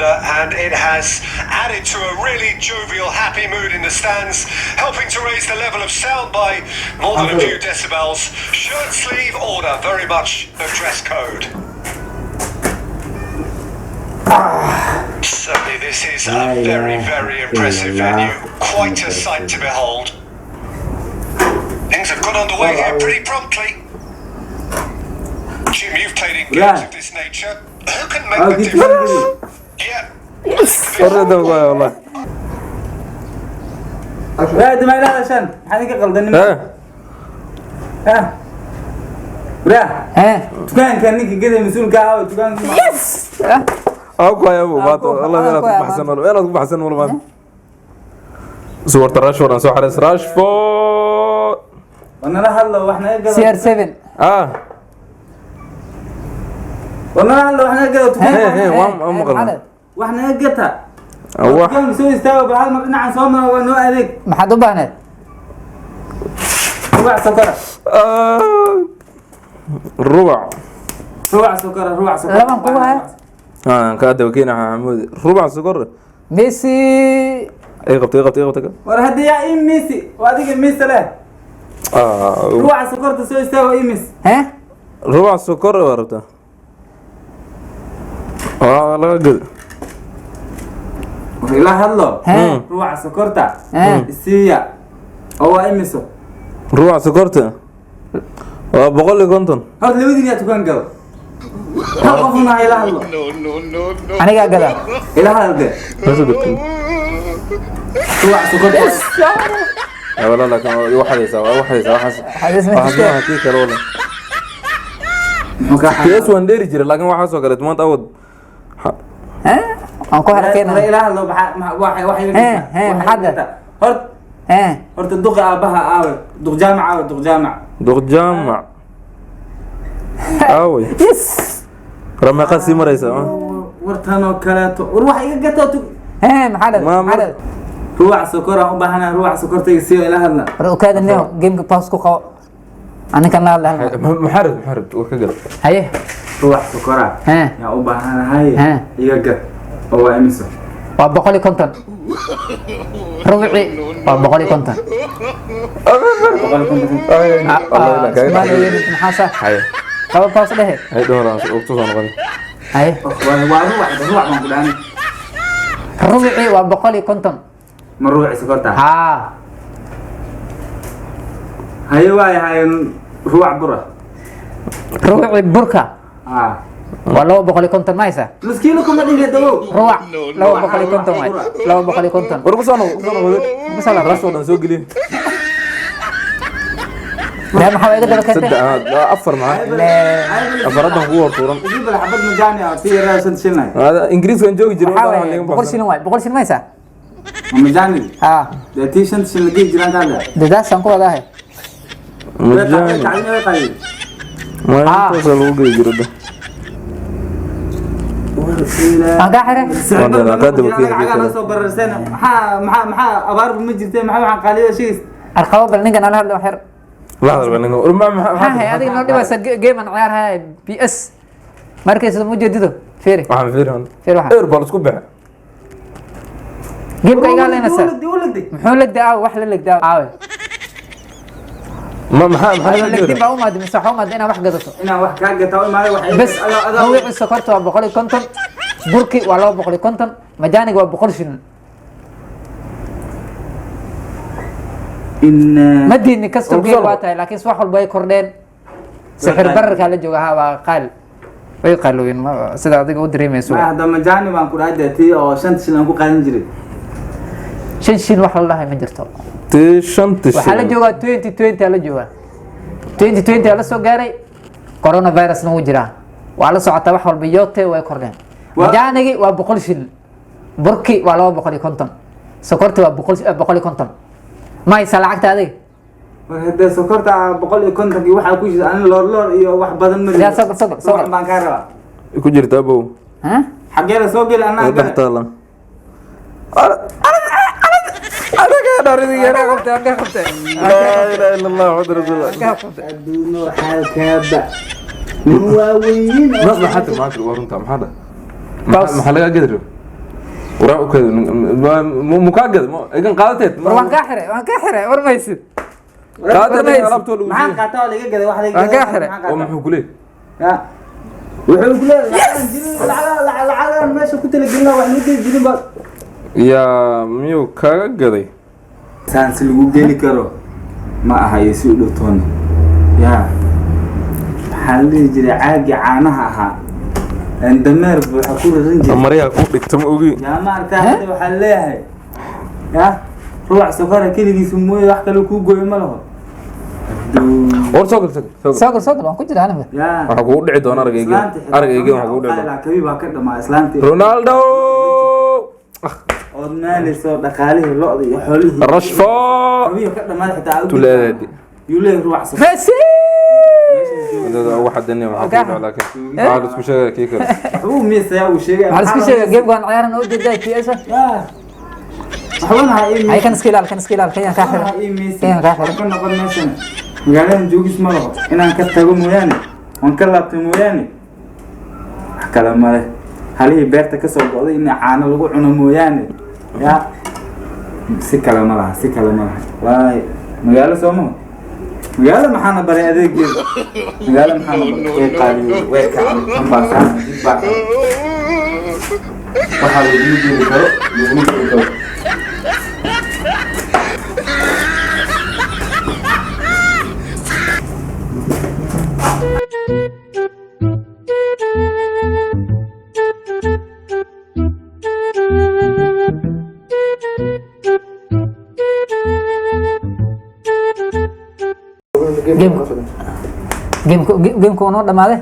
And it has added to a really jovial, happy mood in the stands, helping to raise the level of sound by more than a few decibels. Shirt sleeve order, very much the dress code. Certainly, this is a very, very impressive venue. Quite a sight to behold. Things have got underway here pretty promptly. Jim, you've played in games Yeah. of this nature. Who can make Ah, the git difference? Yeah. Warada waay wallahi. Raadi ma ilaha shan maxaa idinka qaldan? Eh. Ah, bra. Eh. Dukaanka ninka gaday mas-uulka ah oo dukaanka. Yes. Ah, Aan ku hayaa maanta wallahi meelaad Aan ku ku hayaa. Baxsan wal meelaad ku baxsan wal maanta. Suwarta Rashford aan soo xareys Rashford. Wanala hadlo, wax naga gado. CR7. Ah. Wanala hadlo, wax naga gado dukaanka. He, waan maqalnay. Maxamed, wax naga gata. Wax. Dukaanka soo istaago, bal hal mar dhinacan soo mara, waa noo adeeg. Maxaad u baahneed? Rubac sokora. Ah. Rubac. Rubac sokora, rubac sokora. Laban kugu haya? Ah, ka daba keena Xamuud. Rubac sokor. Messi. Ay qabtay, qabtay, qabtay. War haddii yaa ii misi waa adiga misi leh. Ah. Rubaca sokorta soo istaago, ii mis. Eh. Rubac sokor waa rabtaa. Waa laga gad. War ila hadlo. Eh. Rubaca sokorta Eh. isiiya oo waa imiso? Rubac sokorta waa 150. Horta labadiin yaa dukaan gado? Hal qofna ha ila hadlo. Anigaa gada. Ila hadal de. Meesha gurtay. Rubaca sokorta. Ya walaal, laakiin waa igu xadaysaa, waa igu xadaysaa waxaas. Xadays ma waxaas jirto. maaha tii kale walaal. Muxuu kaa? PS waan dheeri jiray, laakiin waxaas oo kale maanta awad. Eh, waan ku War harakeenaa. ila hadlo, maxaa wax iga Eh, gata? eh, Wax maxaad iga gata. Horta Eh. horta duqa aabaha aawe? Duq jaamac aawe? Duq jaamac. Duq jaamac aaway? Yes. Rameeqa sii maraysa ah. Wartan oo kaleeto, war wax iga gato Eh, maxaa dhahday? Ma- Maxaa dhahday? Rubac sokor aan u baahanahay, rubac sokortayga siiyo, ila hadla. War ukaada neo gameka pause ku qabo. Aninkan la hadla hal mar. Maxaa rabtid? Maxaa rabtid? War ka gad. Haye. Rubac sokora Eh. yaan u baahanahay. Eh. Iga gad oo waa imiso? Waa 150. Rubuci waa 150. 150. Ah, ah, Ismail weyn, maxaa saa? Haye. Qabo pause dhehe. Hay dhowr aan ku soo noqon. Haye. Waa rubac, rubac baan ku dhahanay. Rubuci waa 150. Ma rubaci sokorta? Haa. Haye, waay, haye, rubac bura. Rubuci burka Ah. waa 250, ma haysaa? Nus kiilo kuma dhiga dawow. Rubac 250 waay. 250. War ku soo noqo, ku soo noqo. Ku soo laabo. Rashford aan soo gelin. Dee maxaa iga daba keentay? Saddex, ah, afar maxaa? Afaradan kugu hortuuran. Isii bal xabad majaani ah, tii yaraa 5 shilin. Hada Ingiriiskan joogi jiray. Maxaa wadan waaye? liiga 100 baxsan. Shilin waay. 100 shilin ma haysaa? Ma majaani? Haa. Dee tii 5 shilin la dhihi jiraan kaada. Dadaasaan ku wadaahe. Majaani. Tacliin way qaadeen. Ma intaas lagu geli jiray da. Aan kaa xire. Waan kaa daba keeni kii kale. Soo bararseen, maxaa abaarba ma jirtee? Maxaa waxaan qaaliyada sheegaysa? Arqabo bal ninkan ala hadla wax yar. La hadal baa ninkan. War Maxaa hay adiga noo dhibaysa game aan ciyaar haya PS markaysa ma ujeedido, fiiri. Waxaan fiirin. Fiiri waxa. Eer bal isku bax. Gameka iga hadlaynaysaa. Dowladda. Muxuu legdaa aawe? Wax la legdaa aawe? Ma maxaa Adiga legdin jira? baa umaadi mise waxaa umaadi inaad wax gadato? Inaan wax kaa gataa u imaaday wax. Bes, mawicii sokorta waa 150, burki waa 250, majaaniga waa 100 shilin. In Ma diidni kastor War ku geel soo waa noqo. tahay, laakiin wax walba way kordheen. Sixir bararkaa la jooga. Haa, waa qaali, way qaalooyin sida adiga u dareemayso. Ma hadda majaani baan ku dhahay dee, tii oo 5 shilin aan ku qaadan jiray. 5 shilin wax la dhahay ma jirto. Tii shanta Waxaa la shilin. joogaa 2020 aa la joogaa, 2020 aa la soo gaaray, coronavirusna wuu jiraa, waa la socotaa, wax walba yoote way kordheen. Majaanigi waa 100 shilin, burki waa 250, sokorti waa 150. Ma haysaa lacagta adiga? War haddee sokorta 150-kii waxaa ku jirta ani loor loor iyo wax badan ma. Yaa, sokor, sokor, sokor. Ruuc baan kaa rabaa. Ku jirta abow. Ha? Xaggee la soo geli anaa Dhex gale? taala. Laa ilaaha illa Allah Muhammad rasuulullah. Adduuno xaalkaaba nin waaweyn. Ma maxaa tiri? Maxaa tiri? Waa runtaa, maxaa dhah? Pause. Maxaa lagaa gadi rabo? Waraa u kadi mukaa gad igan qaadateed. War waan kaa xiray, waan kaa xiray, war maysid. Qaadateed War alaabtoo lagu Maxaan siiyey. qaataa oo laga gaday wax laga Waan gaday? kaa xiray. Maxaan Oo qaataa? Muxuu ku leeyahay? Ya. Wuxuu ku leeyahay lacagaan jirin, lacagaan meesha ku talagelina wax lagu geli jirin ba. Yaa miyuu kaaga gaday? Saan si lagu geli karo ma aha iyo si u dhowtoona. Ya, waxaa la dhihi jiray caagii caanaha ahaa een dameer buuxa ku raran jiray. Maryaha ku dhigta ma ogi. Yaa, ma aragtaa? Hadda waxaa leeyahay ya ruuc sokora keligiisu mooye wax kale kuu gooyo ma laho. War soo gal, soo gal, soo gal. Soo gal, soo gal, waan ku jira aniga. Ya. Waxaa kugu dhici doona aragayga, Islaanti xitaa aragayga waxaa kugu dhici doona. Kabi baa ka dhamaa islaanti. Ronaldo. Ood maalayso dhaqaalihii lo'da iyo xoolihii. Rashford. Kabihi ka dhamaaday xitaa. Tuleedeedi. Yuu leeyahay ruuc sokor. Messi. Dada ugu xadinay waxaa kugu dhac, laakiin waxaa la isku sheegaya kii kale. Waxbuu miisayaa uu sheegaya. Waxaa la isku sheegay game-gaan ciyaaran oo jeedaa TS. Ya. Waxbana ha ii Ay, kan iska ilaal, kan iska ilaal, kan yaan kaa Waxbana ha xiray. ii miisin. Kan yaan kaa xiray. Wax ka noqon meeshan. Magaaladan joogis ma laho. Inaan ka tago mooyaane. Waan ka laabtay mooyaane. Wax kale male. Halihii beerta ka soo go'day in caano lagu cuno mooyaane. Ya. Si kale ma laha, si kale ma laha. Wallaahi, magaalo soo maha. Magaalo maxaana baray adeegeeda? Magaalo maxaana baray? Way qaaliyowday, way kacday, tan baa saan, dib baa kacday. Waxaa laguma geli karo, laguma geli karo. Game-ka game-ka uu noo dhamaaday.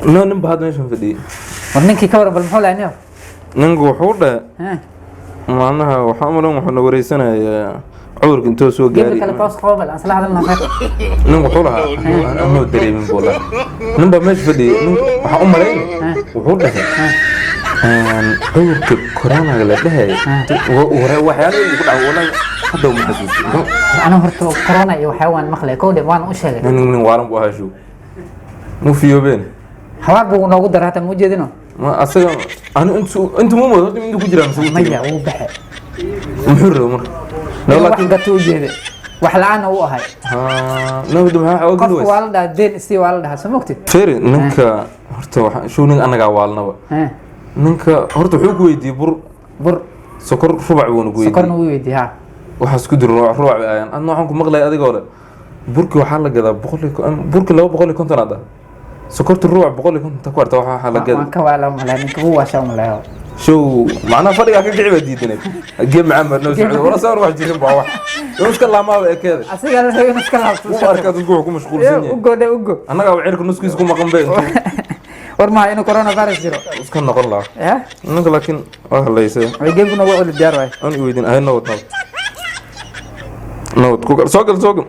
No, nin ba hadda meeshan fadhiyey. War ninkii ka waran bal, muxuu lahaa niyow? Ninku wuxuu dhahe macnaha waxaa umalan wuxuu na wareysanayaa cudurka intuu soo Game gaari. kale pause qabo, bal aan isla hadalna khayr. Ninku wuxuu lahaa anoo dareemin buu lahaa. Nin baa meesha fadhiyey. Ninku waxaa u malayn wuxuu dhahay cudurka coronaga la dhahay waxyaalo ku dhaca, wallahi hadda uma xasuusto. Ana horta corona iyo waxyaabo waan maqlay kowdhe, waan u sheegay. Nin waalan buu ahaa, show mu fiyoobeen. Habaar buu noogu daray hata, ma ujeedino. Ma asaga ani intu intu ma moodo horta intuu ku jiraa mise wuu tegey? Maya, wuu baxay. Muxuu rabo marka? No, Inuu wax laakiin gato u jeeday, wax la-aanna uu ahay. Ha, no, maxaa oga Qofka ways? waa la dhahaa deen isii, waa la dhahaa, soo mogtid. Feri, ninka horta waxa show nin anagaa waalnaba. Ninka horta wuxuu ku weydiiyey bur, bur, sokor rubac buuna ku sokorna weydiiyey. wuu weydiiyey ha. Waxaas ku jiro rubac rubac bay ahaayeen. Adna waxaan ku maqlayay adiga hore burki waxaa la gadaa boqol iyo burki 250 aad ah, sokorta rubac 150 ta ku arta waxaa la waan gadaa. ka waala malaya, ninka wuu waashaa malaya. Show macnaha fadhigaa ka kici baa diidaneed, game macaan baa noo socday, wala saan wax jirin baa wax inuu iska laamaaba ekeeda. Asiga la rabay inuu iska laabto. Wuu arkaa dadku wuxuu ku mashquulsan yahay. Ugo dhe, ugo. Annagaa cirka nuskiisa ku maqan bay intuu War maha inuu coronavirus jiro. Iska noqon lahaa. Ya. Ninka laakiin waa hadlaysay. Way game-ku noogu celi, diyaar waay. Aan i weydiin ahay. Nabad, nabad, nabad ku gal, soo gal, soo gal.